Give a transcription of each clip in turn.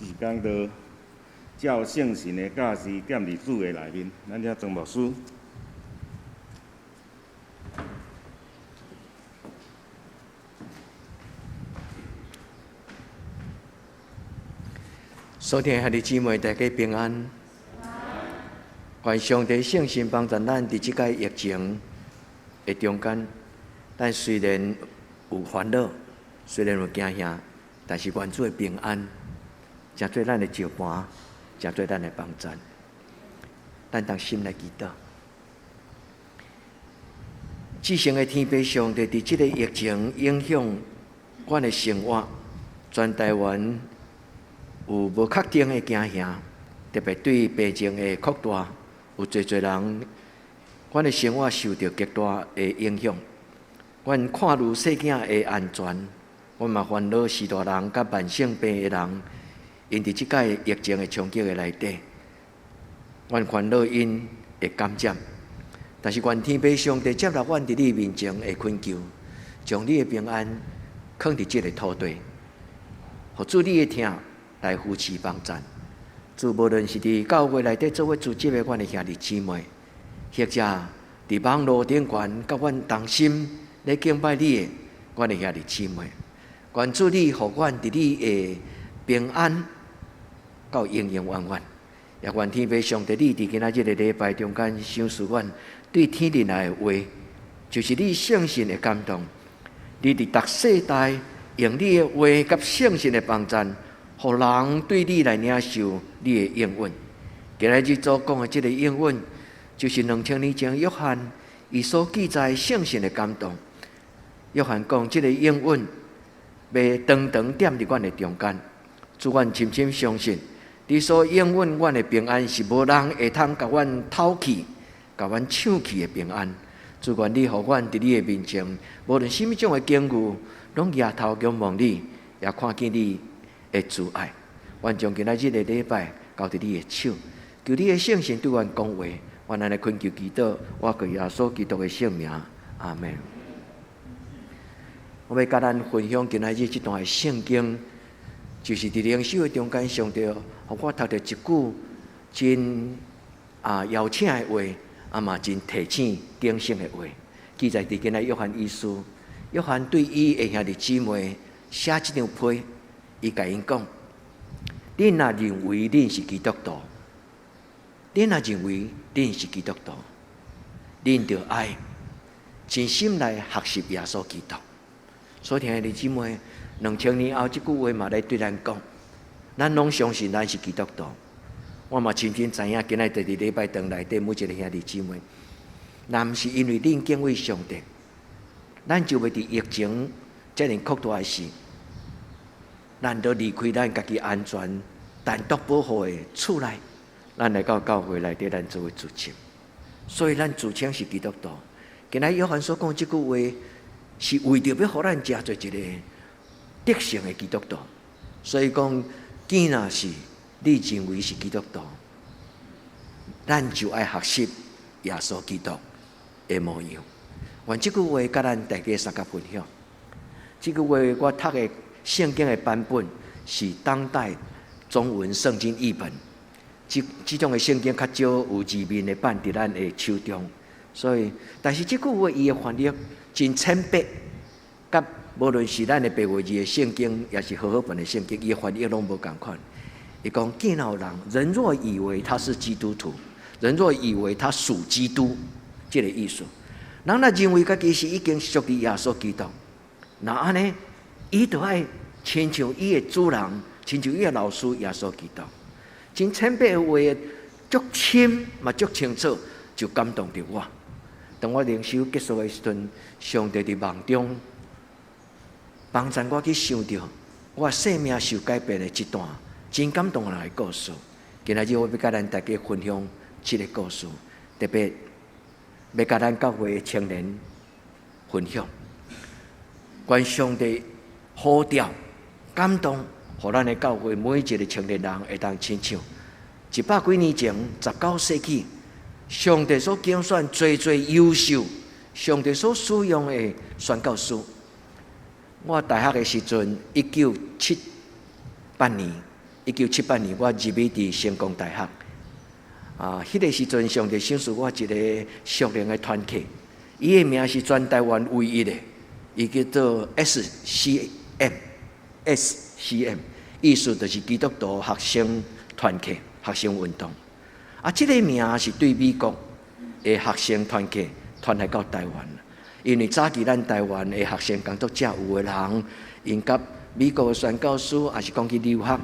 時間就照聖神的教示，踮佇主的內面。咱請莊牧師。所聽兄弟姊妹，大家平安。願上帝聖神幫助咱，佇這個疫情的中間，咱雖然有煩惱，雖然有驚嚇，但是願主的平安，成做咱的石盤，成做咱的幫贊。咱同心來祈禱。至聖的天父上帝，佇這个疫情影響阮的生活，全台灣有無確定的驚嚇，特別對病情的擴大，有濟濟人，阮的生活受著極大的影響。阮看慮細囝的安全，阮嘛煩惱序大人佮慢性病的人，𪜶佇這擺疫情的衝擊的內底，阮煩惱𪜶會感染。但是願天父上帝接納阮佇你面前的懇求，將你的平安囥佇這个土地，予主你的疼來扶持幫贊。主無論是佇教會內底做伙組織的阮的兄弟姊妹，或者佇網路頂懸佮阮同心咧敬拜你的阮的兄弟姊妹，願主你予阮佇你的平安到永永遠遠。也願天父上帝你佇今仔日的禮拜中間賞賜阮對天靈來的話，就是你聖神的感動。你佇逐世代用你的話佮聖神的幫贊，予人對你來領受你的應允。今仔日所講的這个應允，就是2000年前約翰伊所記載聖神的感動。約翰講這个應允欲長長踮佇阮的中間，主阮深深相信，你所應允阮的平安是無人會通共阮偷去、共阮搶去的平安。主願你予阮佇你的面前，無論啥物種的境遇，攏舉頭仰望你，也看見你的慈愛。阮將今仔日的禮拜交佇你的手，求你的聖神對阮講話。阮按呢懇求祈禱，我靠耶穌基督的聖名，阿們。我欲佮咱分享今仔日這段的聖經，就是佇靈修的中間，上帝予我讀著一句真邀請的話，嘛真提醒警醒的話，記載佇今仔約翰一書。約翰對伊的兄弟姊妹寫這張批，伊共𪜶講：恁若認為恁是基督徒，恁若認為恁是基督徒，恁著愛盡心來學習耶穌基督。所以，兄弟姊妹，2000年後這句話嘛來對咱講，咱攏相信咱是基督徒。我嘛深深知影，今仔佇禮拜堂內底每一个兄弟姊妹，若毋是因為恁敬畏上帝，咱就袂佇疫情遮爾擴大的時，咱都離開咱家己安全、單獨保護的厝內，咱來到教會內底，咱做伙聚集。所以，咱自稱是基督徒。今仔約翰所講這句話，是為著欲予咱成做一個得勝的基督徒。所以講，既若是你認為是基督徒，咱就愛學習耶穌基督的模樣。願這句話佮咱大家相共分享。這句話我讀的聖經的版本是當代中文聖經譯本。這這種的聖經較少有字面的版佇咱的手中，所以，但是這句話伊的翻譯真淺白，佮無論是咱的白話字的聖經，抑是和合本的聖經，伊的翻譯攏無仝款。伊講見到人，人若以為他是基督徒，人若以為他屬基督，這个意思。人若認為家己是已經屬於耶穌基督，那按呢，伊就愛親像伊的主人，親像伊的老師耶穌基督。真淺白的話，足深嘛足清楚，就感動著我。當我靈修結束的時陣，上帝佇夢中幫助我去想著我生命受改變的這段真感動人的故事。今仔日我欲佮咱大家分享這个故事，特別欲佮咱教會的青年分享。願上帝呼召感動，予咱的教會每一个青年人會當親像一百幾年前19世紀，上帝所揀選最最優秀、上帝所使用的宣教師。我大學的時陣，1978年， 1978年，我入去佇成功大學。啊，彼個時陣上帝賞賜我一個屬靈的團契，伊的名是全台灣唯一的，伊叫做 SCM，SCM，意思就是基督徒學生團契、學生運動。啊，這個名是對美國的學生團契傳來到台灣，因為早期咱台灣的學生工作者有的人，𪜶佮美國的宣教師，抑是講去留學，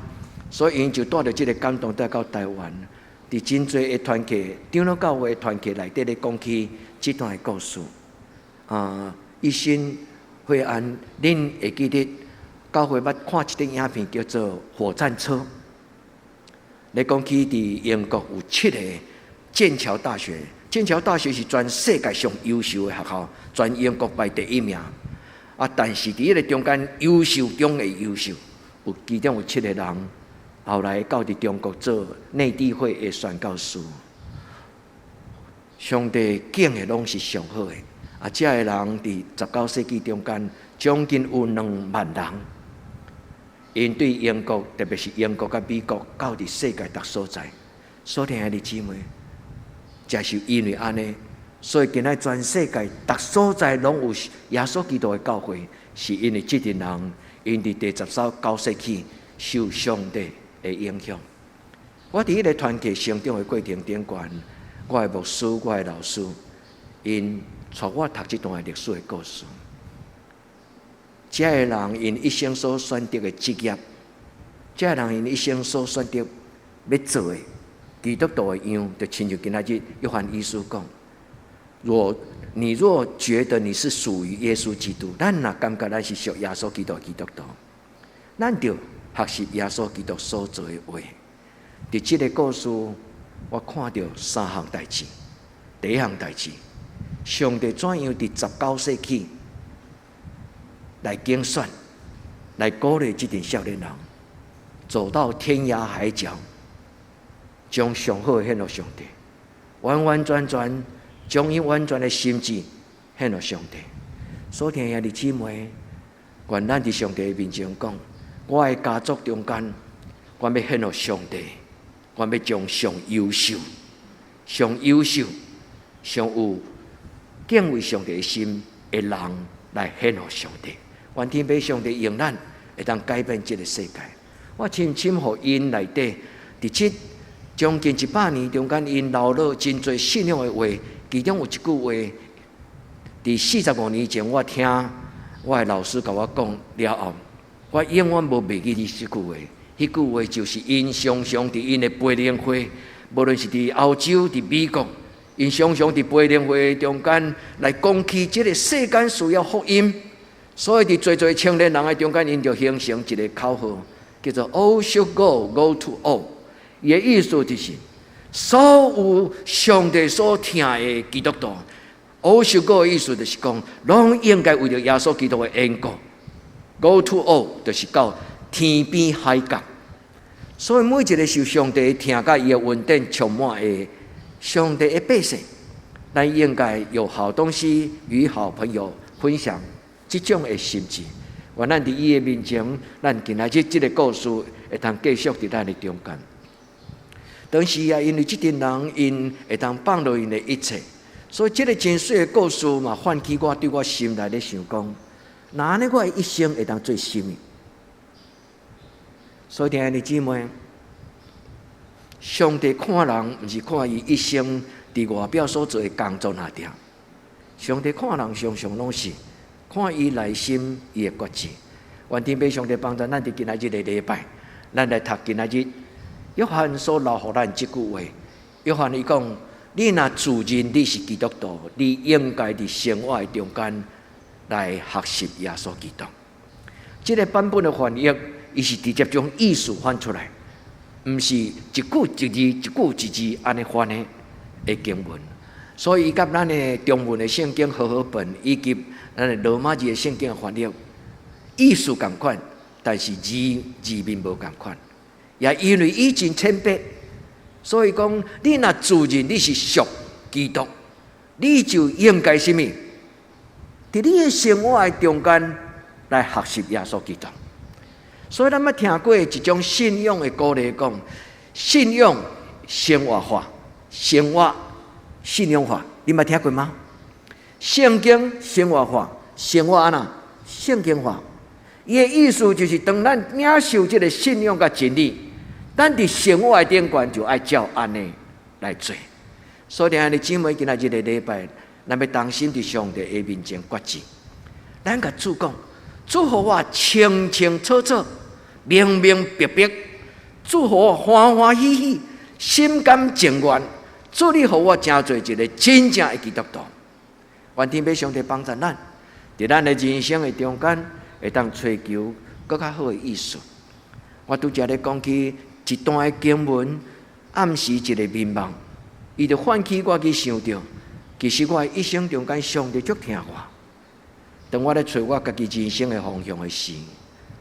所以𪜶就帶著這個感動帶到台灣。佇真濟的團契，長老教會的團契內底咧講起這段的故事。啊，一心惠安，恁會記得教會捌看一段影片叫做《火戰車》。咧講起佇英國有七个劍橋大學，劍橋大學是全世界上優秀的學校，全英國排第一名。啊，但是佇彼个中間優秀中的優秀，有其中有七个人。後來到佇中國做內地會的宣教師，上帝揀的攏是上好的。啊，這个人佇19世紀中間，將近有2萬人，𪜶對英國，特別是英國佮美國，到佇世界逐所在，所聽的姊妹，就是因為按呢，所以今仔全世界逐所在攏有耶穌基督的教會，是因為這陣人，𪜶佇第十九世紀受上帝的影響。我佇彼个團契成長的過程頂懸，我的牧師、我的老師，𪜶帶我讀這段的歷史的故事。這个人𪜶一生所選擇的職業，這个人𪜶一生所選擇欲做的基督徒的樣，就親像今仔日約翰一書講：若你若覺得你是屬於耶穌基督，咱若感覺咱是屬耶穌基督的基督徒，咱著學習耶穌基督所做的話。佇這个故事，我看著三項代誌。第一項代誌，上帝怎樣佇十九世紀來揀選、來鼓勵這陣少年人，走到天涯海角，將上好的獻予上帝，完完全全將𪜶完全的心志獻予上帝。所聽兄弟姊妹，願咱佇上帝面前講，我的家族中間，我欲獻予上帝，我欲將上優秀、上優秀、上有敬畏上帝的心的人來獻予上帝。願天父上帝用咱會當改變這个世界。我深深予𪜶內底，佇這將近100年中間，𪜶留落真濟信仰的話，其中有一句話，佇45年前，我聽我的老師共我講了後，我永遠無袂記得這句話。彼句話就是𪜶常常佇𪜶的培靈會，無論是佇歐洲、佇美國，𪜶常常佇培靈會中間來講起這个世間需要福音，所以佇濟濟青年人的中間，𪜶就形成一个口號，叫做 “All should go, go to all”。伊的意思就是，所有上帝所疼的基督徒，All should go 的意思就是講，攏應該為著耶穌基督的緣故，Go to all 就是到天邊海角。所以每一个受上帝疼佮伊的恩典充滿的上帝的百姓，咱應該有好東西與好朋友分享這種的心志。願咱佇伊的面前，咱今仔日這个故事會當繼續佇咱的中間。當時啊，因為這陣人𪜶會當放落𪜶的一切，所以這个真媠的故事嘛，喚起我對我心內咧想講：若按呢，我的一生會當做啥物？所以，兄弟姊妹，上帝看人，毋是看伊一生佇外表所做的工作爾爾。上帝看人，常常攏是看伊內心伊的決志。願天父上帝幫助咱佇今仔日的禮拜，咱來讀今仔日約翰所留予咱這句話。約翰伊講：你若自認你是基督徒，你應該佇生活的中間來學習耶穌基督。這个版本的翻譯，伊是直接將意思翻出來，毋是一句一字、一句一字按呢翻的的經文。所以，伊佮咱的中文的聖經和合本以及咱的羅馬字的聖經翻譯，意思仝款，但是字字面無仝款。也因為伊真淺白，所以講你若自認你是屬基督，你就應該啥物？佇你的生活的中間來學習耶穌基督。所以咱捌聽過一種信仰的鼓勵，講信仰生活化，生活信仰化，你捌聽過嗎？聖經生活化，生活按怎？聖經化。伊的意思就是，當咱領受這个信仰佮真理，咱佇生活的頂懸就愛照按呢來做。所以，兄弟姊妹，今仔日這个禮拜，咱欲同心佇上帝的面前決志。咱共主講，主予我清清楚楚、明明白白，主予我歡歡喜喜、心甘情願。主你予我成做一个真正的基督徒。願天父上帝幫助咱，佇咱的人生的中間，會當追求閣較好的意思。我拄才咧講起一段的經文，暗示一个眠夢，伊就喚起我去想著，其實我的一生中間，上帝足疼我。當我咧揣我家己人生的方向的時，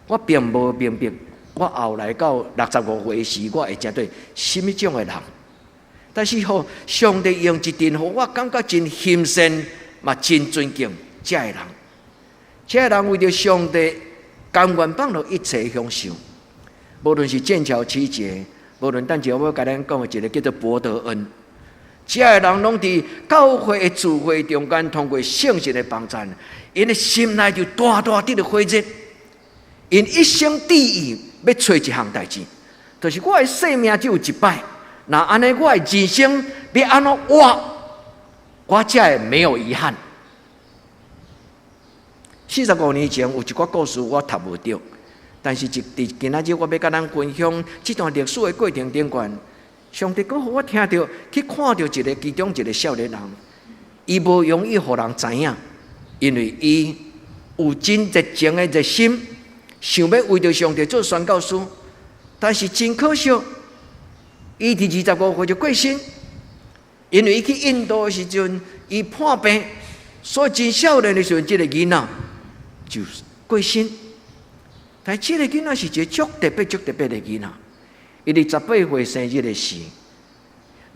我並無明白，我後來到65歲時，我會成做啥物種的人。但是吼，上帝用一陣予我感覺真欣羨，嘛真尊敬這个人。這个人為著上帝甘願放落一切享受，無論是劍橋七傑，無論等陣我欲共咱講的一个叫做博德恩，這个人攏佇教會的聚會中間，通過聖神的幫助，𪜶的心內就大大得著火熱，𪜶一生志意欲揣一項代誌，就是我的生命只有一擺，若按呢我的人生欲按怎活，我才會沒有遺憾。45年前有一寡故事我讀無著，但是佇今仔日我欲共咱分享這段歷史的過程頂懸，上帝閣予我聽著去看著一个其中一个少年人，伊無容易予人知影，因為伊有真熱情的熱心，想欲為著上帝做宣教師，但是真可惜，伊佇25歲就過身，因為伊去印度的時陣，伊破病，所以真少年的時陣，這个囡仔就過身。但這个囡仔是一个足特別、足特別的囡仔。伊佇18歲生日的時，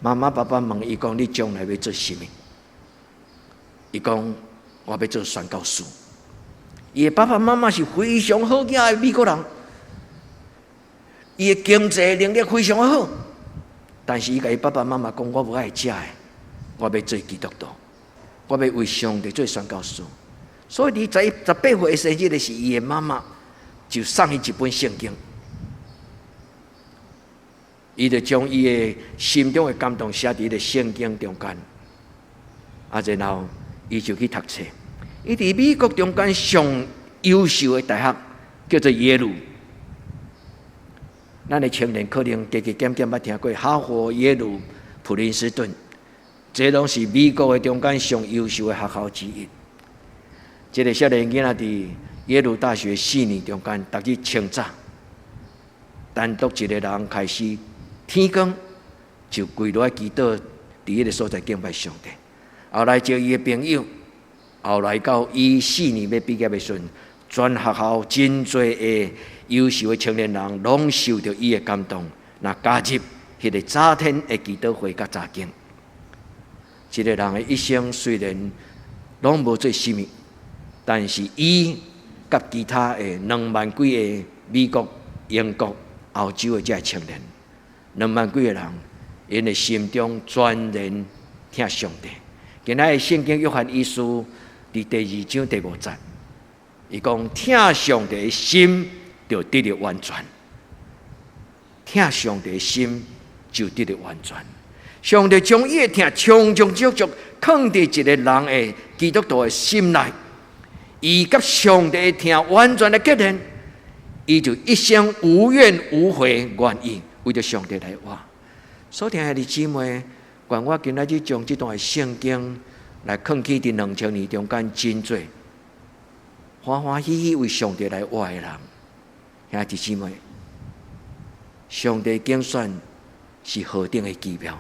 媽媽爸爸問伊講：“你將來欲做啥物？”伊講：“我欲做宣教師。”伊的爸爸媽媽是非常好額的美國人，伊的經濟能力非常好，但是伊共伊爸爸媽媽講：“我無愛這的，我欲做基督徒，我欲為上帝做宣教師。”所以，佇18歲的生日的時，伊的媽媽就送伊一本聖經，伊就將伊的心中的感動寫佇彼个聖經中間，啊，然後伊就去讀冊。伊佇美國中間上優秀的大學叫做耶魯。咱的青年可能加加減減捌聽過哈佛、耶魯、普林斯頓，這攏是美國的中間上優秀的學校之一。這个少年囡仔佇耶魯大學4年中間，逐日清早，單獨一个人開始天光就跪落來祈禱，佇彼个所在敬拜上帝。後來招伊的朋友，後來到伊4年欲畢業的時陣，全學校真濟的優秀的青年人，攏受著伊的感動，若加入彼个早天的祈禱會佮查經。這个人的一生雖然攏無做啥物，但是伊佮其他的2萬幾个美國、英國、歐洲的這青年，2萬幾个人，𪜶的心中全然疼上帝。今仔日聖經約翰一書佇第二章第五節，伊講疼上帝的心就得著完全，疼上帝的心就得著完全。上帝將伊的疼充充足足囥佇一个人的基督徒的心內，伊佮上帝的疼完全的結連，伊就一生無怨無悔，願意為著上帝來活。所以，兄弟姊妹，願我今仔日將這段聖經來囥起佇2000年中間，真濟歡歡喜喜為上帝來活的人，兄弟姊妹，上帝揀選是何等的奇妙！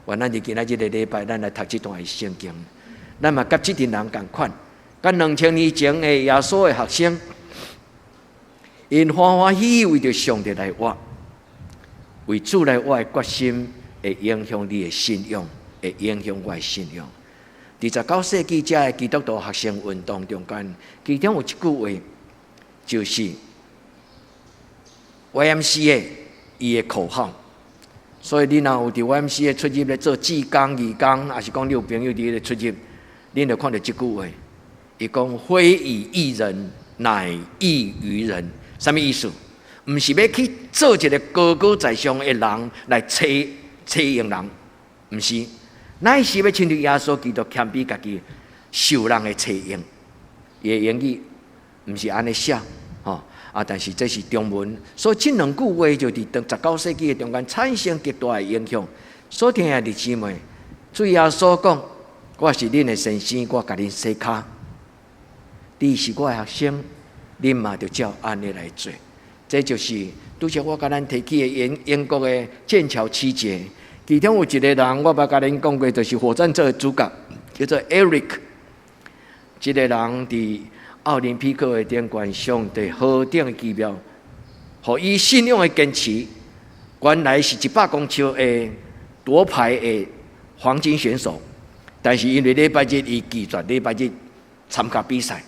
願咱佇今仔這个禮拜，咱來讀這段的聖經，咱嘛佮這陣人仝款，佮2000年前的耶穌的學生，𪜶歡歡喜喜為著上帝來活，為主來活的決心，會影響你的信仰，會影響我的信仰。佇19世紀，這个基督徒學生運動中間，其中有一句話，就是 YMCA 伊的口號。所以你若有佇 YMCA 出入咧做志工、義工，抑是講你有朋友佇彼个出入，恁就看著這句話。伊講非以役人，乃役於人，啥物意思？毋是欲去做一个高高在上的人來揣揣用人，毋是，乃是欲親像耶穌基督謙卑家己，受人的揣用。伊的英語毋是按呢寫，吼啊！但是這是中文，所以這兩句話就佇19世紀的中間產生極大的影響。所以兄弟姊妹，主耶穌講：我是恁的先生，我共恁洗跤。你是我的學生，恁嘛著照按呢來做。這就是拄才我共咱提起的英國的劍橋七傑，其中有一個人，我捌共恁講過，就是火戰車的主角，叫做 Eric。這个人佇奧林匹克的頂懸，上帝何等的奇妙，予伊信仰的堅持，原來是100公尺的奪牌的黃金選手，但是因為禮拜日伊拒絕禮拜日參加比賽。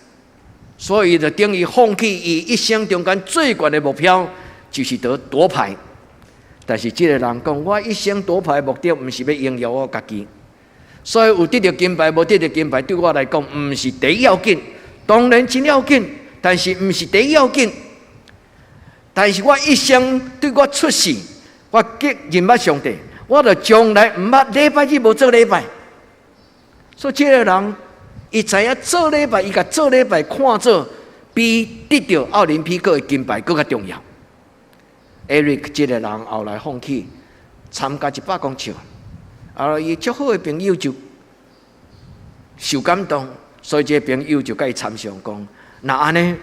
所以就等於放棄伊一生中間最懸的目標，就是得奪牌。但是這個人講，我一生奪牌的目的，毋是欲榮耀我家己，所以有得著金牌，無得著金牌，對我來講，毋是第一要緊。當然真要緊，但是毋是第一要緊。但是我一生對我出世，我認捌上帝，我就從來毋捌禮拜日無做禮拜。所以這个人，伊知影做禮拜，伊共做禮拜看做比得著奧林匹克的金牌閣較重要。Eric 這个人後來放棄參加100公尺，啊，伊足好的朋友就受感動，所以這个朋友就共伊參詳講：若按呢，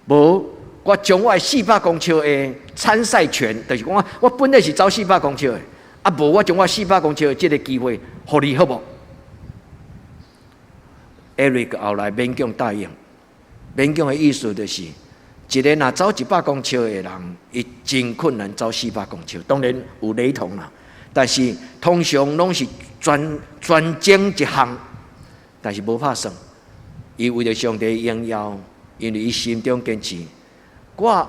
無我將我的四百公尺的參賽權，就是講我本來是走四百公尺的，啊，無我將我四百公尺的這个機會，予你好無？Eric 後來勉強答應，勉強的意思就是，一个若走一百公尺的人，伊真困難走四百公尺。當然有雷同啦，但是通常攏是專精一項，但是無拍算。伊為著上帝榮耀，因為伊心中堅持，我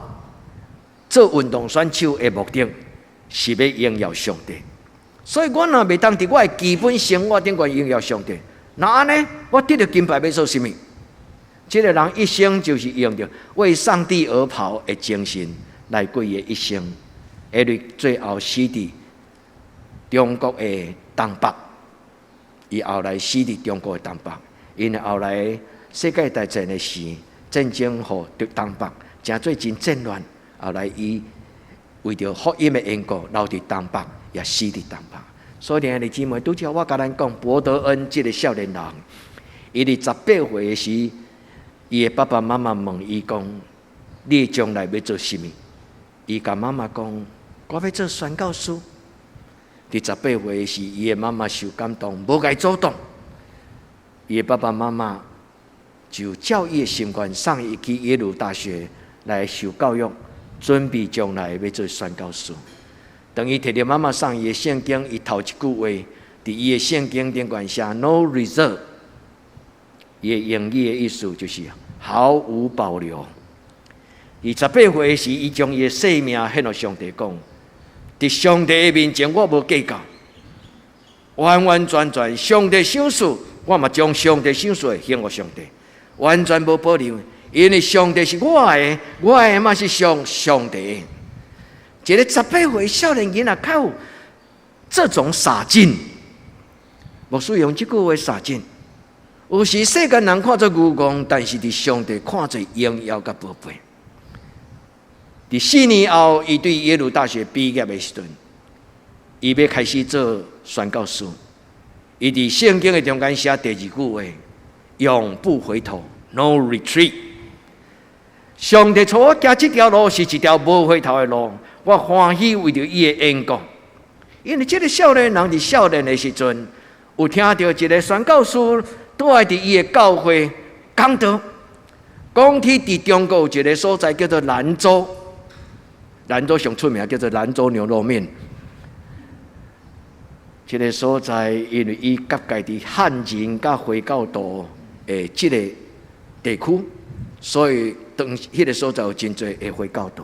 做運動選手的目的是欲榮耀上帝，所以我若袂當佇我的基本生活頂懸榮耀上帝，那按呢？我得著金牌欲做啥物？這个人一生就是用著為上帝而跑的精神來過伊的一生。艾瑞最後死佇中國的東北，伊後來死佇中國的東北，因為後來世界大戰的時，戰爭予東北成做真戰亂。後來伊為著福音的緣故，留佇東北，也死佇東北。所以兄弟姊妹，拄才我共咱講，博德恩這个少年人，伊佇18歲時，伊的爸爸媽媽問伊講：你將來欲做啥物？伊共媽媽講：我欲做宣教師。佇十八歲時，伊的媽媽受感動，無共伊阻擋。伊的爸爸媽媽就照伊的心願，送伊去耶魯大學來受教育，準備將來欲做宣教師。當伊提著媽媽送伊的聖經，伊頭一句話，佇伊的聖經頂懸寫 “No reserve”，伊的英語的意思就是毫無保留。伊十八歲時，伊將伊的性命獻予上帝，講：佇上帝的面前，我無計較，完完全全上帝賞賜，我嘛將上帝賞賜獻予上帝，完全無保留，因為上帝是我的，我的嘛是上帝的。一个十八歲少年囡仔，較有這種傻勁，牧師用這句話傻勁。有時世間人看做愚戇，但是佇上帝看做榮耀佮寶貝。佇4年後，伊對耶魯大學畢業的時陣，伊欲開始做宣教師。伊佇聖經的中間寫第二句話：永不回頭，No retreat。上帝帶我行這條路是一條無回頭的路，我歡喜為著伊的緣故。因為這个少年人佇少年的時陣，有聽著一个宣教師拄愛佇伊的教會講道，講起佇中國有一个所在叫做蘭州，蘭州上出名叫做蘭州牛肉麵。這个所在因為伊夾界佇漢人佮回教徒的這个地區，所以當彼个所在有真濟的回教徒。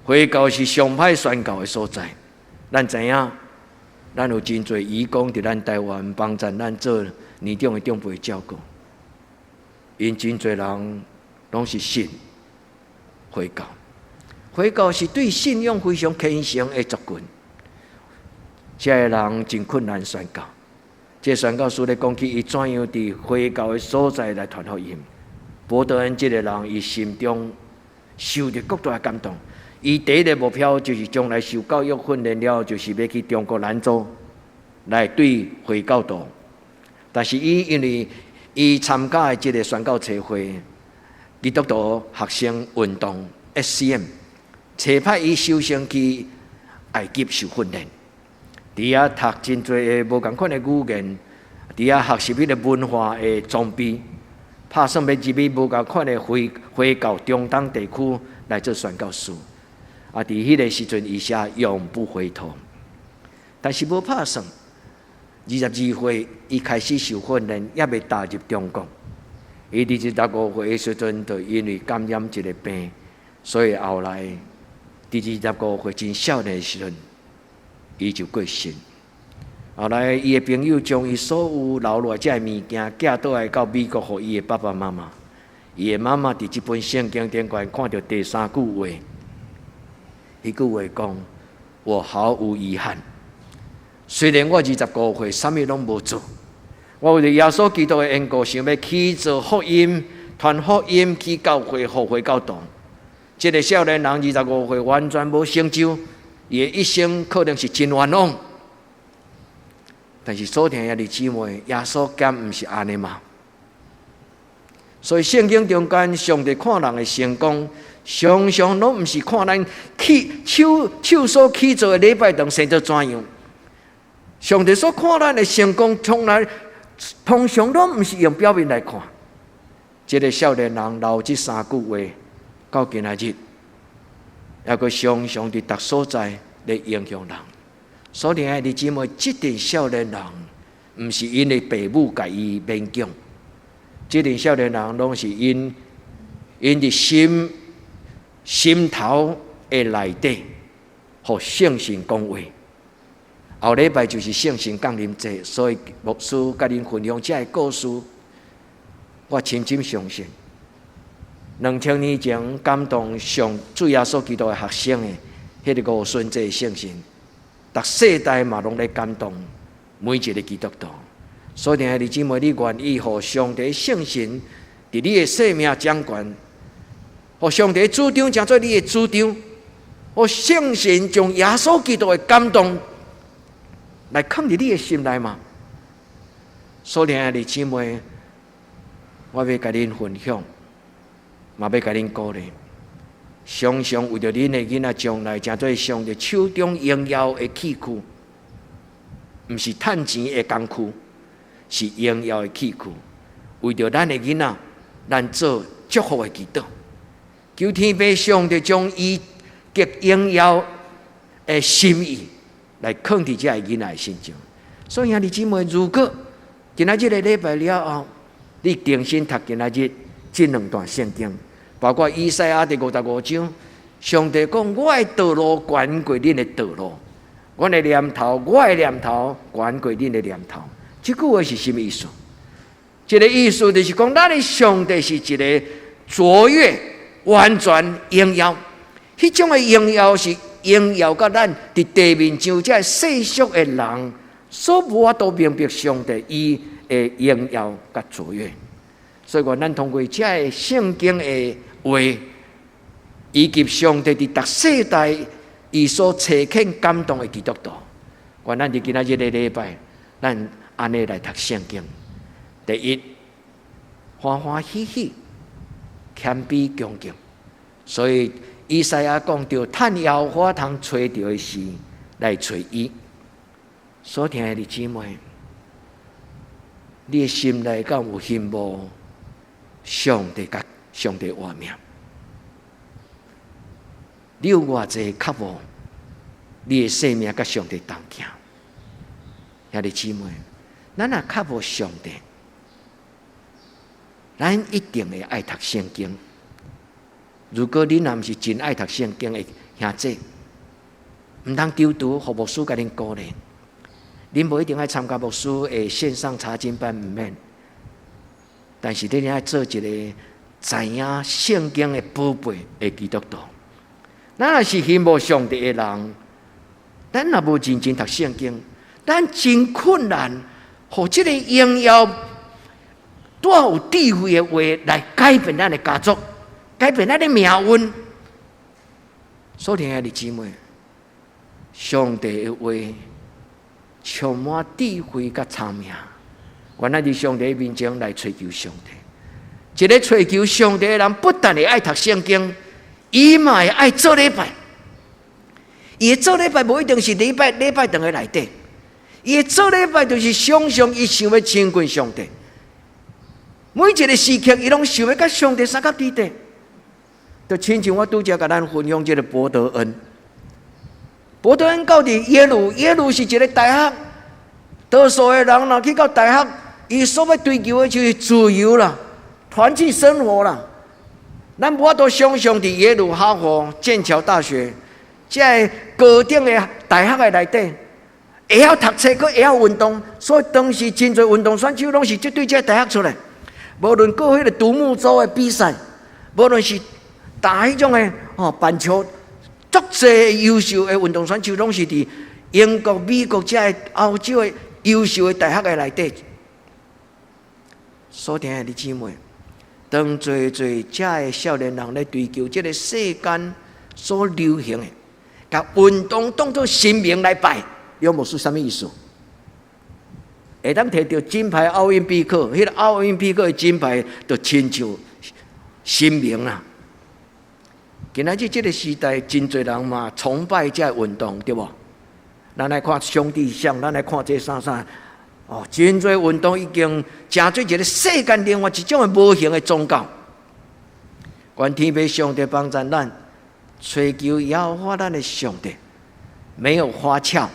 回教是上歹宣教的所在。咱知影，咱有真濟移工佇咱台灣幫贊咱做年長的長輩照顧。𪜶真濟人攏是信回教，回教是對信仰非常虔誠的族群。這个人真困難宣教。這個宣教師咧講起，伊怎樣佇回教的所在來傳福音。博德恩這个人，伊心中受著極大的感動。伊第一个目標就是將來受教育訓練了，就是欲去中國蘭州來對回教徒。但是伊因為伊參加的這个宣教冊會，基督徒學生運動 SCM，冊派伊首先去埃及受訓練，佇遐讀真濟的無仝款的語言，佇遐學習彼个文化的裝備，拍算欲入去無仝款的回回教中東地區來做宣教師。啊！佇彼個時陣，伊寫永不回頭，但是無拍算。22歲，伊開始受訓練，猶未踏入中國。伊25歲的時陣，就因為感染一个病，所以後來佇二十五歲真少年的時陣，伊就過身。後來，伊的朋友將伊所有留落來這个物件寄倒來到美國，予伊的爸爸媽媽。伊的媽媽佇這本聖經頂懸看著第三句話。彼句話講：我毫無遺憾。雖然我二十五歲，啥物攏無做，我為著耶穌基督的緣故，想欲去做福音、傳福音，去教會、復回教堂。這个少年人二十五歲，完全無成就，伊的一生可能是真冤枉。但是所聽的兄弟姊妹，耶穌敢毋是按呢嗎？所以聖經中間，上帝看人的成功，常常攏毋是看咱起手手所起做的禮拜堂生做怎樣。上帝所看咱的成功，從來通常攏毋是用表面來看。這个少年人留這三句話，到今仔日，猶閣常常佇逐所在咧影響人。所以，兄弟姊妹，這陣少年人，毋是𪜶的爸母共伊勉強，這陣少年人攏是𪜶𪜶佇心心頭的內底，予聖神講話。後禮拜就是聖神降臨節，所以牧師共恁分享這个故事，我深深相信，2000年前感動上主耶穌基督的學生的彼个五旬節聖神，逐世代嘛攏咧感動每一个基督徒。所以，兄弟姊妹，你願意予上帝聖神佇你的生命掌權，予上帝主張成做你的主張，予聖神將耶穌基督的感動來囥佇你的心內嗎？所以，兄弟姊妹，我欲共恁分享，嘛欲共恁鼓勵。常常為著恁的囡仔將來成做上帝手中榮耀的器具，毋是趁錢的工具，是榮耀的器具。為著咱的囡仔，咱做祝福的祈禱，求天父上帝將伊極榮耀的心意來囥佇這个囡仔的身上。所以兄弟姊妹，如果今仔這个禮拜了後，你重新讀今仔日這兩段聖經，包括以賽亞第五十五章，上帝講：我的道路懸過恁的道路，阮的念頭，我的念頭懸過恁的念頭。這句話是啥物意思？這个意思就是講，咱的上帝是一个卓越、完全榮耀。彼種的榮耀是榮耀甲咱佇地面上這世俗的人所無法度明白上帝伊的榮耀佮卓越。所以講，咱通過這个聖經的話，以及上帝佇逐世代伊所差遣感動的基督徒，願咱佇今仔日个禮拜，咱按呢來讀聖經。第一，歡歡喜喜，謙卑恭敬。所以以賽亞講著，趁耶和華通揣著的時來揣伊。所聽的姊妹，你的心內敢有欣慕上帝佮上帝活命？你有偌濟渴慕你的生命佮上帝同行？兄弟姊妹，咱若渴慕上帝，咱一定會愛讀聖經。如果你若毋是真愛讀聖經的兄姐，毋通丟拄，予牧師共恁鼓勵。恁無一定愛參加牧師的線上查經班，毋免。但是你愛做一個知影聖經的寶貝的基督徒。咱若是羨慕上帝的人，咱若無認真讀聖經，咱真困難，予這个榮耀帶有智慧的話來改變咱的家族，改變咱的命運。所以，兄弟姊妹，上帝的話充滿智慧佮聰明。原來佇上帝面前來揣求上帝，一个揣求上帝的人，不但會愛讀聖經，伊嘛會愛做禮拜。伊做禮拜無一定是禮拜禮拜堂的內底，伊做禮拜就是常常伊想欲親近上帝。每一个時刻，伊攏想欲佮上帝相佮佇底。就親像我拄才共咱分享這个博德恩，博德恩到佇耶魯，耶魯是一个大學，多數的人若去到大學，伊所欲追求的就是自由啦，團契生活啦。咱無法度想象佇耶魯、哈佛、劍橋大學，這个高等的大學的內底，會曉讀冊，閣會曉運動，所以當時真濟運動選手攏是這對這个大學出來。無論過彼个獨木舟的比賽，無論是打彼種的吼板球，足濟優秀的運動選手攏是佇英國、美國這个歐洲的優秀的大學的內底。所聽的姊妹，當濟濟遮个少年人咧追求這个世間所流行的，共運動當做神明來拜，你牧師啥物意思？會當提著金牌奧林匹克，彼个奧林匹克的金牌就親像神明啦。今仔日這个時代，真濟人嘛崇拜這个運動，對無？咱來看兄弟象，咱來看這啥啥，哦，真濟運動已經成做一个世間另外一種的無形的宗教。願天父上帝幫助咱，揣求耶和華咱的上帝，沒有花俏，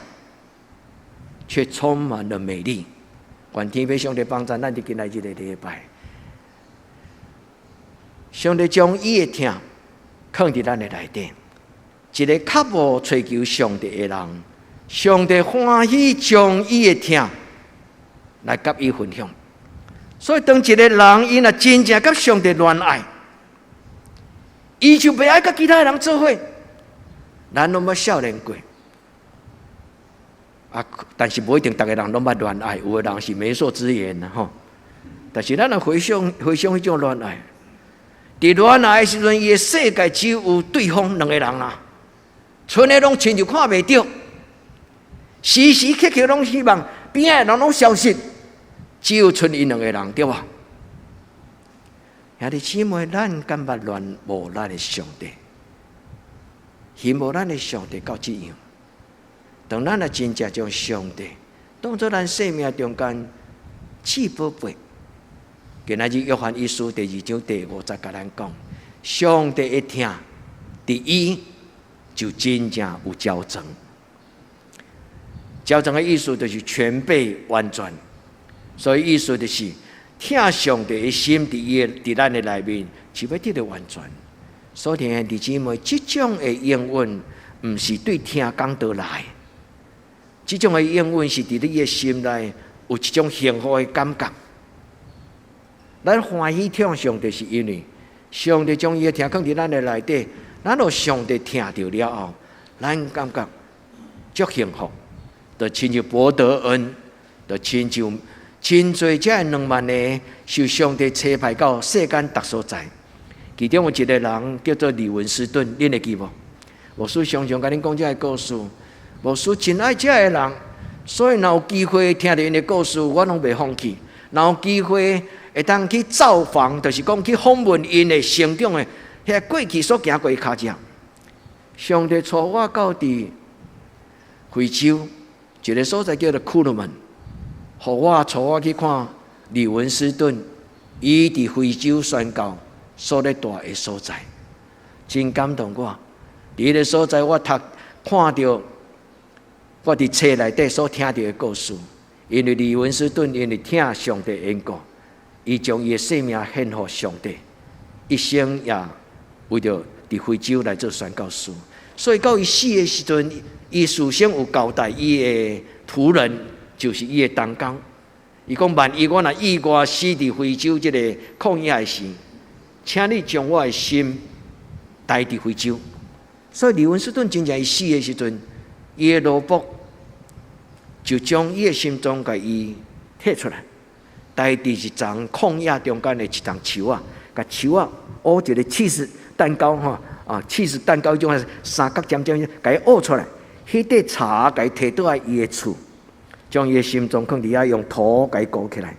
卻充滿了美麗。願天父上帝幫助咱佇今仔日的禮拜，上帝將伊的疼囥佇咱的內底，一个較無揣求上帝的人，上帝歡喜將伊的疼來佮伊分享。所以，當一个人伊若真正佮上帝戀愛，伊就袂愛佮其他人做伙。咱攏捌少年過，啊！但是無一定逐个人攏捌戀愛，有的人是媒妁之言啦吼。但是咱若回想回想彼種戀愛，佇戀愛的時陣，伊的世界只有對方兩个人啦，賰的攏親像看袂著，時時刻刻攏希望邊仔的人攏消失，只有賰𪜶兩个人，對無？兄弟姊妹，咱敢捌戀慕咱的上帝，羨慕咱的上帝到這樣。當咱若真正將上帝當做咱生命中間至寶貝，今仔日約翰一書第二章第五節共咱講，上帝的疼，佇伊就真正有澆灌。澆灌的意思就是全備完全，所以意思就是疼上帝的心佇伊的佇咱的內面是欲得著完全。所以兄弟姊妹，這種的應允毋是對聽講道來，這種的應允是佇你的心內有一種幸福的感覺。咱歡喜疼上帝，是因為上帝將伊的疼囥佇咱的內底，咱予上帝疼著了後，咱感覺足幸福，就親像博德恩，就親像真濟這2萬个受上帝差派到世間逐所在。其中有一个人叫做李文斯頓，恁會記無？牧師常常共恁講這个故事。牧師真愛這个人，所以若有機會聽著𪜶的故事，我攏袂放棄。若有機會會當去造訪，就是講去訪問𪜶的成長的遐過去所行過的跤跡。上帝帶我到佇非洲一个所在叫做庫魯門，予我帶我去看李文斯頓，伊佇非洲宣教所咧蹛的所在，真感動我。佇彼个所在，我讀看著我佇冊內底所聽著的故事，因為李文斯頓因為疼上帝緣故，伊將伊的性命獻予上帝，一生也為著佇非洲來做宣教士。所以到伊死的時陣，伊事先有交代伊的僕人，就是伊的同工。伊講萬一我若意外死佇非洲這個曠野的時，請你將我的心帶佇非洲。所以利文斯頓真正伊死的時陣，伊的奴僕就將伊的心臟共伊提出來，帶佇一叢曠野中間的一叢樹仔，共樹仔挖一個起司蛋糕吼，啊，起司蛋糕彼種三角尖尖，共伊挖出來，彼塊柴共伊提倒來伊的厝，將伊的心臟囥佇遐，用土共伊裹起來，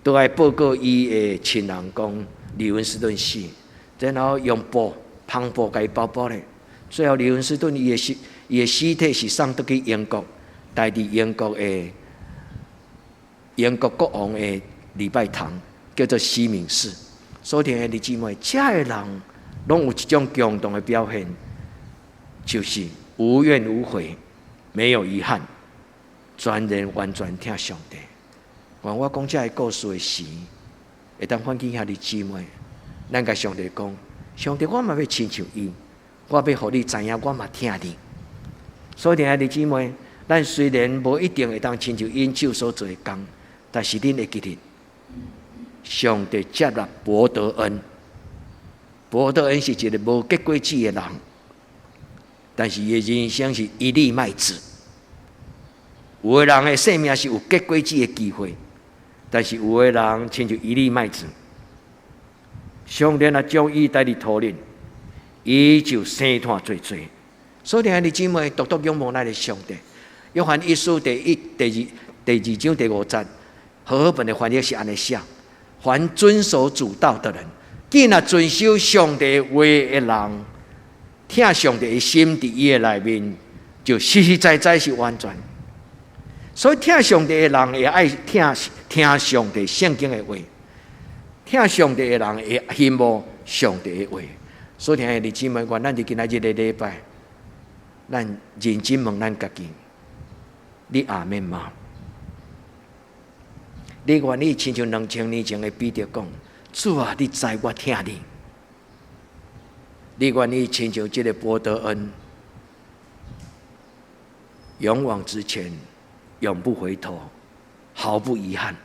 倒來報告伊的親人講利文斯頓死，然後用布帆布共伊包包咧。最後利文斯頓伊的屍體是送倒去英國，帶佇英國國王的禮拜堂，叫做西敏寺。所以兄弟姊妹，遮的人攏有一種共同的表現，就是無怨無悔，沒有遺憾，全然完全疼上帝。願我講這个故事的時，會當喚起兄弟姊妹，咱共上帝講：上帝，我嘛欲親像伊，我欲予你知影，我嘛疼你。所以兄弟姊妹，咱雖然無一定會當親像𪜶手所做的工，但是恁會記得，上帝接納伯德恩。伯德恩是一個無結過子的人，但是伊的人生是一粒麥子。有的人的生命是有結果子的機會，但是有的人親像一粒麥子。上帝若將伊帶佇土裡，伊就生湠濟濟。所以兄弟姊妹，獨獨仰望咱的上帝。約翰一書第一、第二、第二章第五節，和合本的翻譯是按呢寫：凡遵守主道的人，既若遵守上帝話的人，疼上帝的心佇伊的內面，就實實在在是完全。所以疼上帝的人會愛聽聽上帝聖經的話，疼上帝的人會羨慕上帝的話。所以兄弟姊妹，願咱佇今仔日的禮拜，咱認真問咱家己：你阿們嗎？你願意親像2000年前的彼得講：主啊，你知我疼你。你願意親像這個伯德恩，勇往直前，永不回頭，毫不遺憾。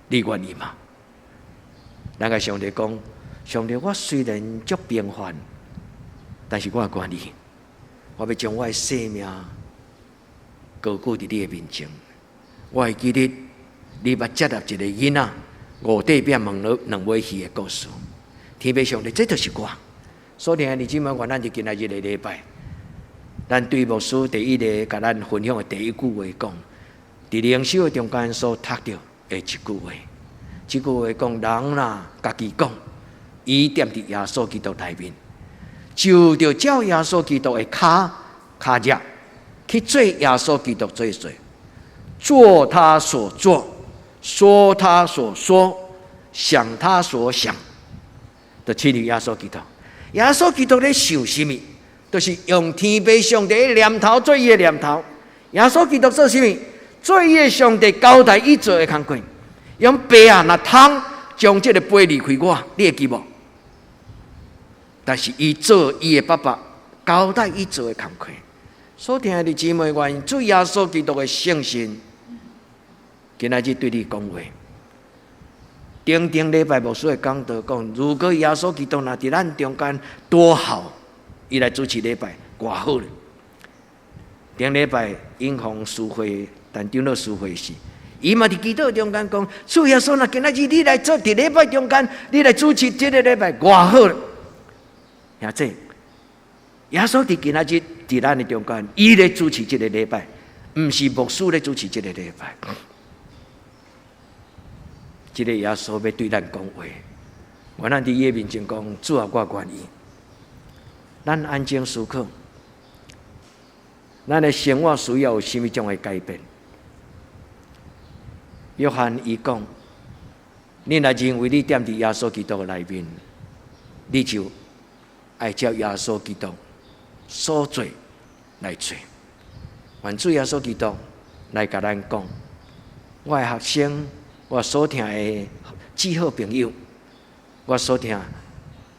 你願意嗎？咱共上帝講：上帝，我雖然足平凡，但是我願意，我欲將我的生命高舉佇你的面前。我會記得你捌接納一個囡仔五塊餅問兩尾魚的故事。天父上帝，這就是我。所以兄弟姊妹，願咱佇今仔日的禮拜，咱對牧師第一个共咱分享的第一句話講，佇靈修的中間所讀著的一句話，這句話講，人若家己講，伊踮佇耶穌基督內面，就著照耶穌基督的跤跤跡去做耶穌基督做做，做他所做，說他所說，想他所想，就親像耶穌基督。耶穌基督咧想啥物？就是用天父上帝的念頭做伊的念頭。耶穌基督做啥物？做伊的上帝交代伊做的工課。用父啊，若通將這個杯離開我，你會記無？但是伊做伊的爸爸交代伊做的工課。所親愛的姊妹，願主耶穌基督的聖神，今仔日對你講話。頂頂禮拜牧師的講道講，如果耶穌基督若佇咱中間多好，伊來主持禮拜，偌好咧。頂禮拜永鴻書會，但長老書會時，伊嘛佇祈禱中間講，主耶穌若今仔日你來做佇禮拜中間，你來主持這個禮拜，偌好咧。兄弟，耶穌佇今仔日佇咱的中間，伊咧主持這個禮拜，毋是牧師咧主持這個禮拜。這個耶穌欲對咱講話，願咱佇伊的面前講，主啊，我願意。咱安靜思考，咱的生活需要有啥物種的改變？約翰伊講：你若認為你踮佇耶穌基督的內面，你就愛照耶穌基督所做來做。願主耶穌基督來共咱講，我的學生，我所疼的至好朋友，我所疼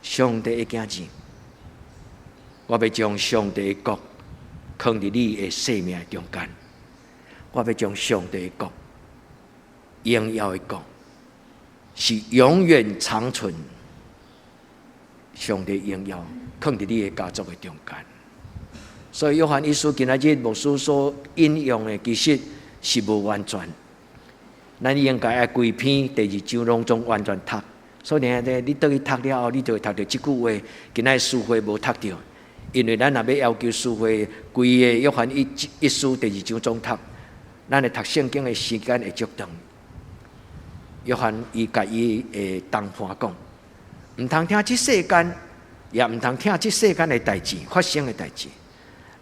上帝的囝兒，我欲將上帝的國囥佇你的生命中間，我欲將上帝的國，榮耀的國，是永遠長存。上帝榮耀囥佇你的家族的中間。所以約翰一書今仔日牧師所引用的，其實是無完全。咱應該愛規篇第二章攏總完全讀。所以呢，你轉去讀了後，你就會讀著這句話。今仔日書會無讀著，因為咱若欲要求書會規個約翰一書第二章總讀，咱的讀聖經的時間會足長。約翰伊共伊的同伴講，毋通疼這世間，也毋通疼這世間的代誌，發生的代誌。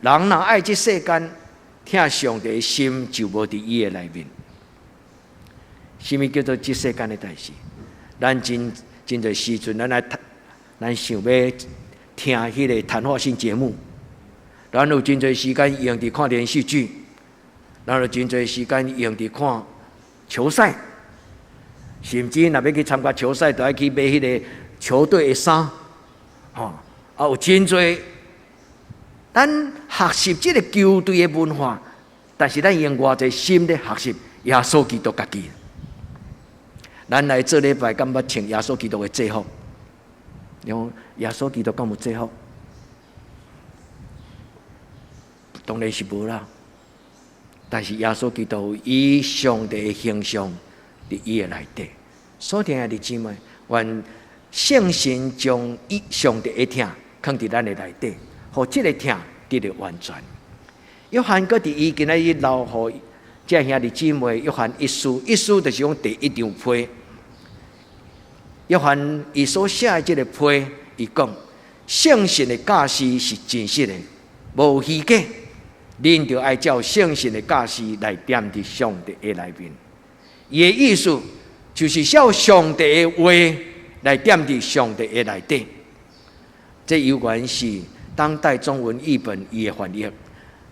人若愛這世間，疼上帝的心就無佇伊的內面。啥物叫做這世間的代誌？咱真真濟時陣，咱來讀，咱想欲聽彼个談話性節目，咱有真濟時間用佇看連續劇，咱有真濟時間用佇看球賽，甚至若欲去參加球賽，就愛去買彼个球隊的衫，吼，啊有真濟，咱學習這个球隊的文化，但是咱用偌濟心咧學習耶穌基督家己。咱來做禮拜，敢捌穿耶穌基督的制服？用耶穌基督敢有制服？當然是無啦。但是耶穌基督以上帝的形象佇伊的內底，所以兄弟姊妹，願聖神將伊上帝的疼囥佇咱的內底，予這个疼得著完全。約翰閣佇伊今仔日留予這兄弟姊妹，約翰一書，一書就是講第一張批。約翰伊所寫的這个批，伊講聖神的教示是真實的，無虛假。恁著愛照聖神的教示來踮佇上帝的內面。伊的意思就是照上帝的話來踮佇上帝的內底。這猶原是當代中文譯本伊的翻譯。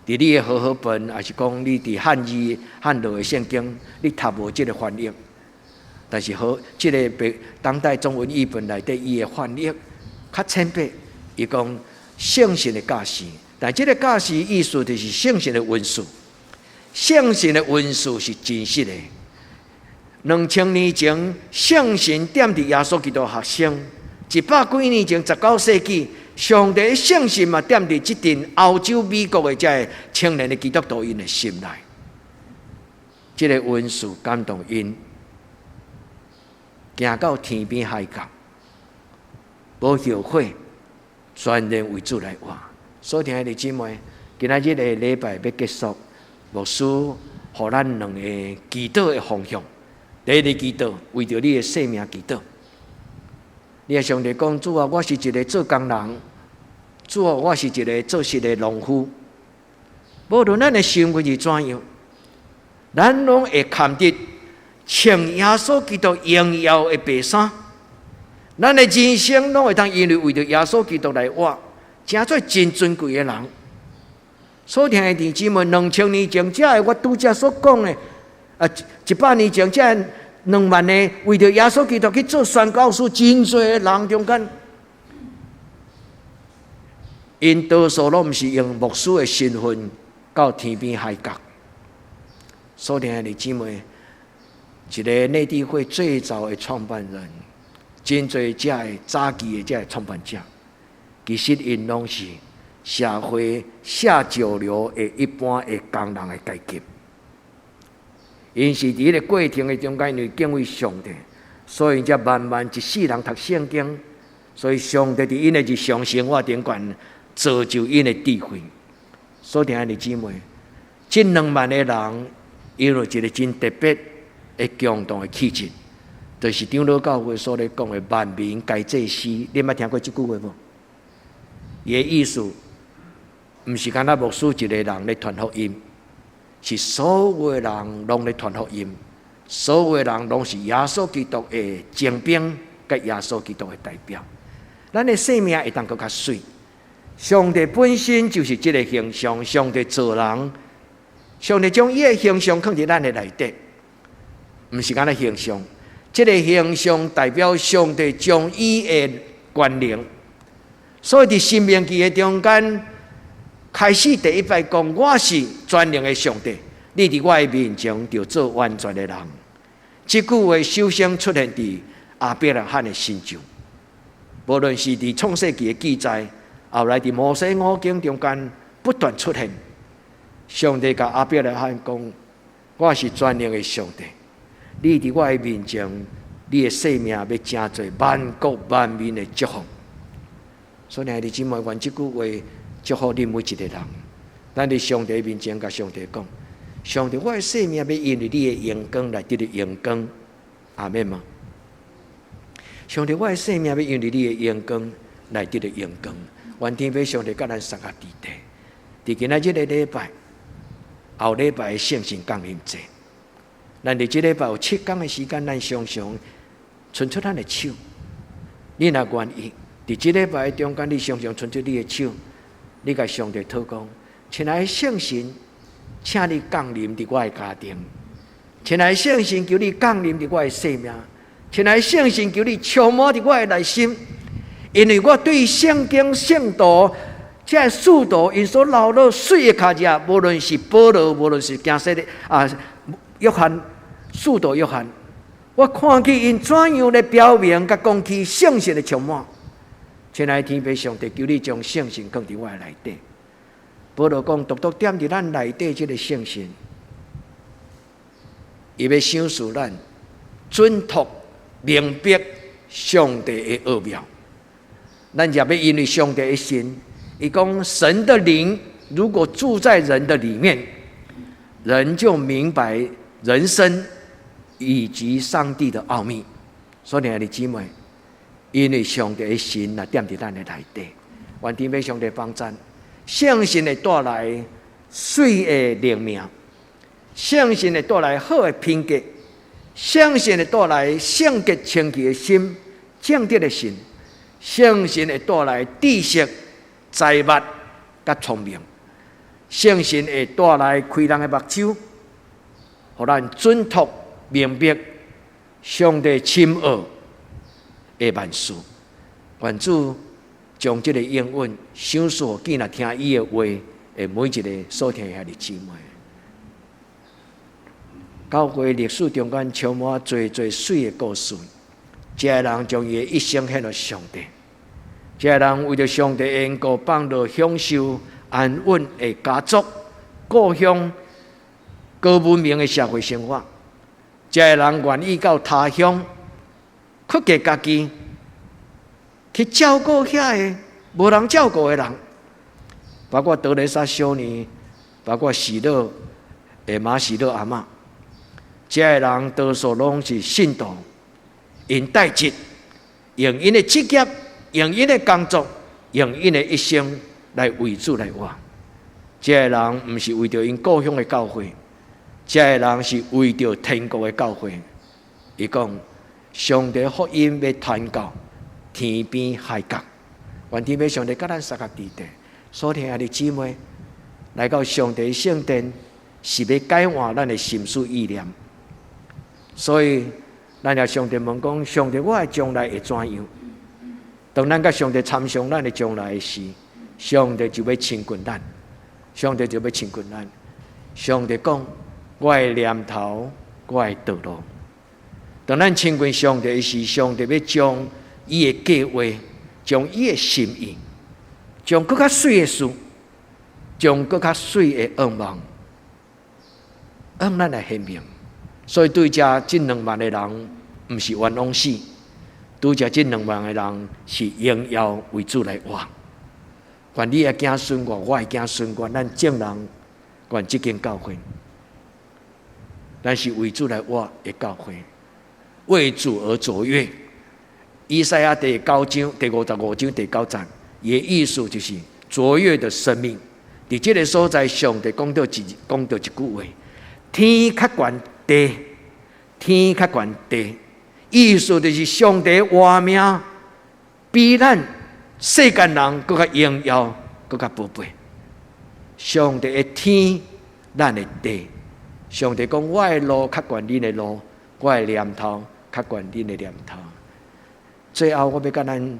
佇你的和合本，抑是講你佇漢字漢羅的聖經，你讀無這个翻譯。但是和這个白當代中文譯本內底伊的翻譯較淺白，伊講聖神的教示，但這个教示意思就是聖神的恩賜，聖神的恩賜是真實的。2000年前，聖神踮佇耶穌基督學生；一百幾年前，19世紀，上帝的聖神嘛踮佇這陣歐洲、美國的這个青年的基督徒𪜶的心內，這个恩賜感動𪜶。行到天邊海角，無後悔，全然為主來活。所以，兄弟姊妹，今仔日的禮拜欲結束，牧師予咱兩個祈禱的方向。第一个祈禱，為著你的生命祈禱。你共上帝講，主啊，我是一个做工人，主啊，我是一个做事的農夫。無論咱的身份是怎樣，咱攏會堪得穿耶穌基督榮耀的白衫，咱的人生攏會當因為為著耶穌基督來活，成做真尊貴的人。所聽的弟姊妹，2000年前，這个我拄才所講的，啊，100年前，這2萬個為著耶穌基督去做宣教士，真濟的人中間，𪜶多數攏毋是用牧師的身份到天邊海角。所聽的弟姊妹，一个內地會最早的創辦人，真濟這个早期的這个創辦者，其實𪜶攏是社會下九流的一般的工人的階級。𪜶是佇彼个過程的中間，因為敬畏上帝，所以才慢慢一世人讀聖經。所以上帝佇𪜶的日常生活頂懸造就𪜶的智慧。所以兄弟姊妹，這2萬个人，𪜶有一个真特別的共同的氣質，就是長老教會所咧講的萬民皆祭司。你捌聽過這句話無？伊的意思，毋是干焦牧師一个人咧傳福音，是所有的人攏咧傳福音，所有的人攏是耶穌基督的精兵，佮耶穌基督的代表。咱的生命會當閣較媠。上帝本身就是這个形象，上帝造人，上帝將伊的形象囥佇咱的內底。毋是干焦形象，這个形象代表上帝將伊的權能。所以佇申命記的中間，開始第一擺講，我是全能的上帝，你佇我的面前著做完全的人。這句話首先出現佇亞伯拉罕的身上，無論是佇創世記的記載，後來佇摩西五經中間不斷出現。上帝共亞伯拉罕講：我是全能的上帝，你佇我的面前，你的性命欲成做萬國萬民的祝福。所以，兄弟姊妹，願這句話祝福恁每一個人。咱佇上帝面前，共上帝講：上帝，我的性命欲因為你的榮光來得著榮光，阿們嗎？上帝，我的性命欲因為你的榮光來得著榮光。願天父上帝佮咱相佮佇底。佇今仔這個禮拜，後禮拜的聖神降臨節，咱佇這禮拜有7工的時間，咱常常伸出咱的手。你若願意，佇這禮拜中間，你常常伸出你的手，你共上帝禱告，親愛的聖神，請你降臨佇我的家庭，親愛的聖神，求你降臨佇我的生命，親愛的聖神，求你充滿佇我的內心，因為我對聖經聖徒，這个使徒𪜶所留落媠的跤跡，無論是保羅，無論是行洗的啊，約翰，使徒約翰，我看見𪜶怎樣來表明，佮講起聖神的充滿。親愛的天父上帝，求你將聖神放佇我的內底。保羅講，獨獨踮佇咱內底這个聖神，伊欲賞賜咱準確明白上帝的奧妙。咱也欲因為上帝的神，伊講神的靈如果住在人的裡面，人就明白人生以及上帝的奧秘。所以，兄弟姊妹，因為上帝的神若踮佇咱的內底，願天父上帝幫贊，聖神會帶來媠的靈命，聖神會帶來好的品格，聖神會帶來聖潔清潔的心、正直的心，聖神會帶來知識、財物佮聰明，聖神會帶來開人的目睭，予咱準確明白上帝深奧的萬事。願主將這个應允賞賜予今仔聽伊的話的每一个所聽的兄弟姊妹。教會歷史中間充滿濟濟媠的故事，這个人將伊的一生獻予上帝，這个人為著上帝的緣故，放落享受安穩的家族、故鄉、高文明的社會生活。這个人願意到他鄉，屈過家己去照顧遐个無人照顧的人，包括德蕾莎修女，包括喜樂的馬喜樂阿嬤。這个人多數攏是信徒，𪜶帶職，用𪜶的職業，用𪜶的工作，用𪜶的一生來為主來活。這个人毋是為著𪜶故鄉的教會，這个人是為著天國的教會。伊講，上帝福音欲傳到天邊海角，願天父上帝佮咱相佮佇底。所聽的姊妹來到上帝聖殿，是欲改換咱的心思意念。所以，咱也上帝問講：上帝，我的將來會怎樣？當咱佮上帝參詳咱的將來的時，上帝就欲親近咱。上帝就欲親近咱。上帝講：我的念頭，我的道路。當咱親近上帝時，上帝欲將伊的計劃，將伊的心意，將閣較媠的事，將閣較媠的願望，向咱來顯明。所以對遮這2萬个人，毋是冤枉死；對遮這兩萬个人是榮耀為主來活。願你的子孫我，我的子孫我，咱眾人願這間教會，咱是為主來活的教會，為主而卓越。以賽亞第九章第55章第九節，伊的意思就是卓越的生命。佇這个所在，上帝講著一句話：天較懸地，天較懸地，意思就是上帝活命比咱世間人閣較榮耀，閣較寶貝。上帝的天，咱的地。上帝講：我的路較懸恁的路，我的念頭較懸恁的念頭。最後，我欲佮咱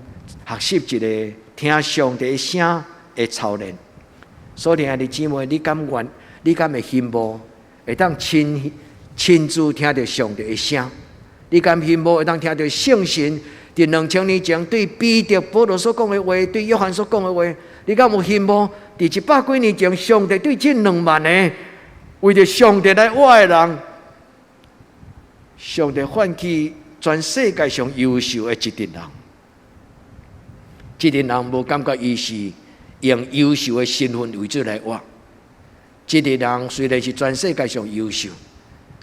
學習一个聽上帝聲的操練。所以，兄弟姊妹，你敢願？你敢會欣慕會當親親自聽著上帝的聲？你敢欣慕會當聽著聖神佇2000年前對彼得、保羅所講的話，對約翰所講的話？你敢有欣慕？佇100幾年前，上帝對這2萬個為著上帝來活的人，上帝喚起全世界上優秀的一群人。這群人無感覺伊是用優秀的身份為主來活。這個人雖然是全世界上優秀，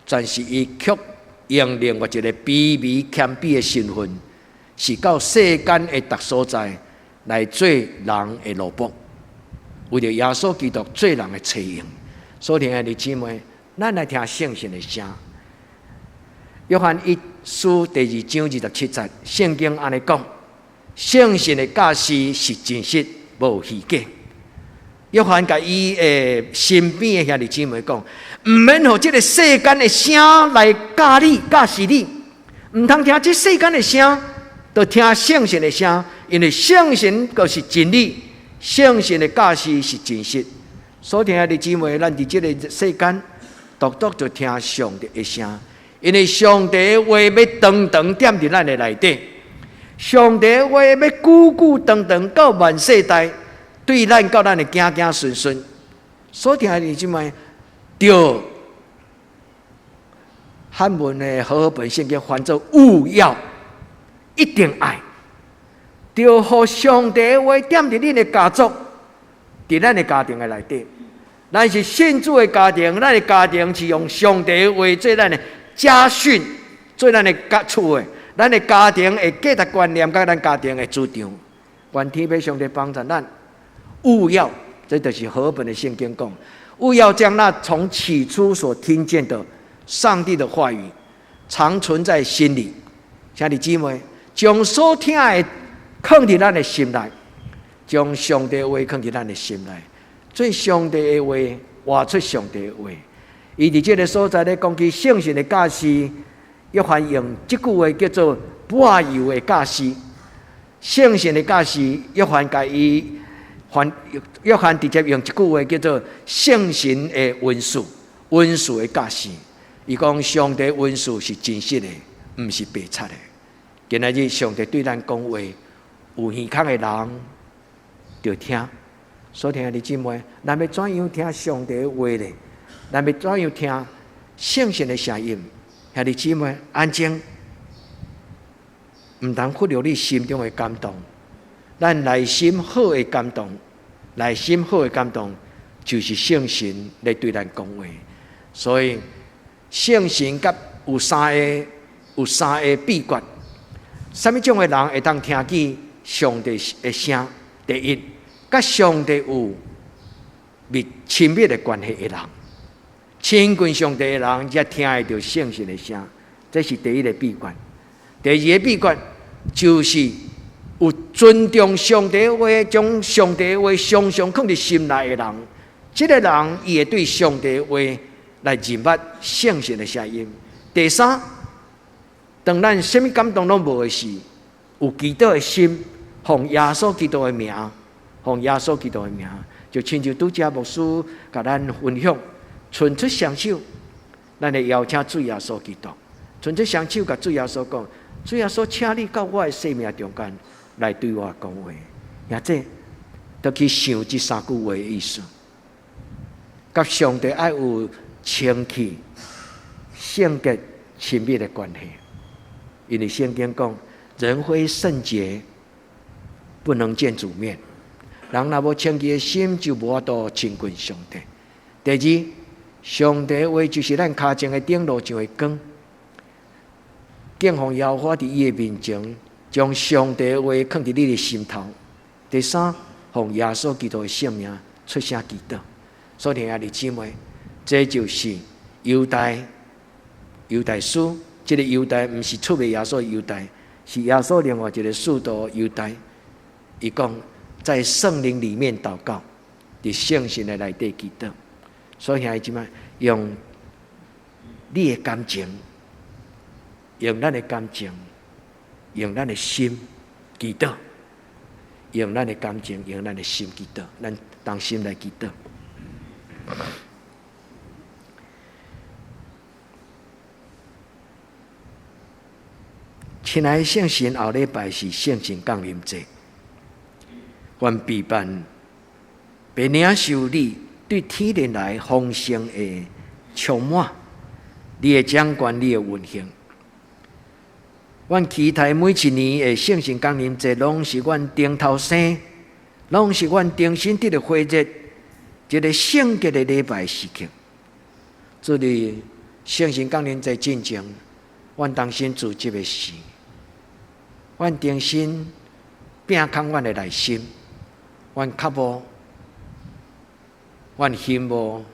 但是伊卻用另外一個卑微謙卑的身份，是到世間的逐所在來做人的奴僕，為著耶穌基督做人的冊用。所以，兄弟姊妹，咱來聽聖神的聲。約翰一書第二章27節，聖經按呢講：聖神的教示是真實，無虛假。約翰共伊的身邊的兄弟姊妹講，毋免予這个世間的聲來教你、教示你，毋通聽這世間的聲，著聽聖神的聲，因為聖神就是真理，聖神的教示是真實。所以，兄弟姊妹，咱佇這个世間，獨獨就聽上帝的聲，因為上帝的話欲長長踮佇咱的內底，上帝的話欲久久長長到萬世代。對咱佮咱的子子孫孫，所以兄弟姊妹，著漢文的和合本聖經翻做務要，一定愛，著予上帝的話踮佇恁的家族，佇咱的家庭的內底，咱是信主的家庭，咱的家庭是用上帝的話做咱的家訓，做咱的家厝的，咱的家庭的價值觀念佮咱家庭的主張，願天父上帝幫助咱。務要，這就是和合本的聖經講。務要將那從起初所聽見的上帝的話語，常存在心裡。兄弟姊妹，將所聽的囥佇咱的心內，將上帝的話囥佇咱的心內，做上帝的話，活出上帝的話。伊佇這个所在咧講起聖神的教示，約翰用這句話叫做抹油的教示。聖神的教示，約翰共伊。約翰直接用一句話叫做聖神的恩賜，恩賜的教示。伊講上帝恩賜是真實的，毋是白賊的。今仔日上帝對咱講話，有耳孔的人就聽。所以兄弟姊妹，咱欲怎樣聽上帝的話咧？咱欲怎樣聽聖神的聲音？兄弟姊妹，安靜，毋通忽略你心中的感動。咱內心好的感動，內心好的感動，就是聖神咧對咱講話。所以聖神佮有三個秘訣。啥物種的人會當聽見上帝的聲？第一，佮上帝有密親密的關係的人，親近上帝的人，才聽會著聖神的聲。這是第一个秘訣。第二个秘訣就是有尊重上帝的話，將上帝的話常常囥佇心內的人，這个人伊會對上帝的話來認捌聖神的聲音。第三，當咱啥物感動攏無的時，有祈禱的心，奉耶穌基督的名，奉耶穌基督的名，就親像拄才牧師共咱分享，伸出雙手，咱會邀請主耶穌基督，伸出雙手共主耶穌講：主耶穌，請你到我的生命中間來對我講話，或者就去想這三句話的意思，佮上帝愛有清氣、聖潔、親密的關係。因為聖經講，人非聖潔，不能見主面。人若無清潔的心，就無法度親近上帝。第二，上帝話就是咱跤前的燈，路上的光。敬奉耶和華佇伊的面前，將上帝的話囥佇你的心頭。第三，奉耶穌基督的聖名出聲祈禱。所以兄弟姊妹，這就是猶大猶大書。這个猶大毋是出賣耶穌的猶大，是耶穌另外一个使徒猶大。伊講在聖靈裡面禱告，佇聖神的內底祈禱。所以兄弟姊妹，用你的感情，用咱的感情，用咱的心祈禱，用咱的感情，用咱的心祈禱，咱同心來祈禱。親愛的聖神，後禮拜是聖神降臨節，願備辦，欲領受你對天靈來豐盛的充滿，你的掌權，你的運行。阮期待每一年的聖神降臨節，攏是阮重頭生，攏是阮重新得著火熱，一个聖潔的禮拜時刻。主佇聖神降臨節進前，阮重新做這个事，阮重新摒空阮的內心，阮渴慕，阮希望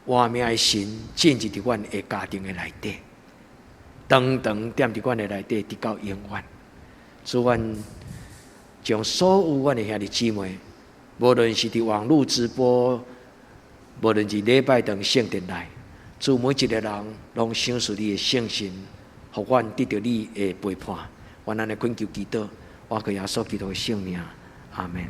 活命的神進入佇阮的家庭的內底。長長踮佇阮的內底，直到永遠。主，阮將所有阮的兄弟姊妹，無論是佇網路直播，無論是禮拜堂聖殿內，主每一个人攏賞賜你的聖神，予阮得著你的陪伴。阮按呢懇求祈禱，倚靠耶穌基督的聖名，阿門。